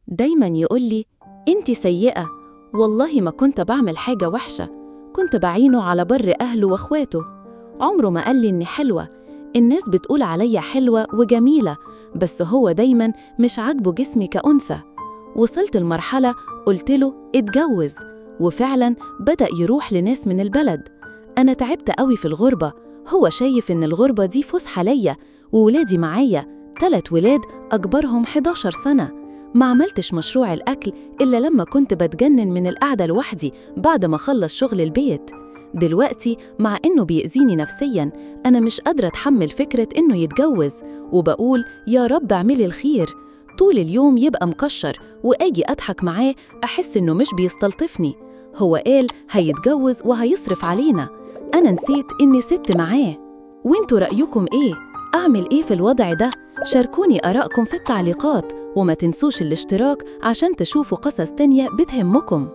دايما يقولي انتي سيئة. والله ما كنت بعمل حاجة وحشة، كنت بعينه على بر أهله وأخواته. عمره ما قال لي إني حلوة، الناس بتقول عليا حلوة وجميلة، بس هو دايما مش عاجبه جسمي كأنثى. وصلت المرحلة قلت له اتجوز، وفعلا بدأ يروح لناس من البلد. أنا تعبت قوي في الغربة، هو شايف إن الغربة دي فسحة ليا، وولادي معايا 3 ولاد أكبرهم 11 سنة. ما عملتش مشروع الأكل إلا لما كنت بتجنن من القعدة لوحدي بعد ما أخلص شغل البيت. دلوقتي مع إنه بيأذيني نفسياً، أنا مش قادرة أتحمل فكرة إنه يتجوز، وبقول يا رب اعملي الخير. طول اليوم يبقى مكشر، وآجي أضحك معاه أحس إنه مش بيستلطفني. هو قال هيتجوز وهيصرف علينا، أنا نسيت إني ست معاه. وإنتوا رأيكم إيه؟ أعمل إيه في الوضع ده؟ شاركوني آرائكم في التعليقات، وما تنسوش الاشتراك عشان تشوفوا قصص تانية بتهمكم.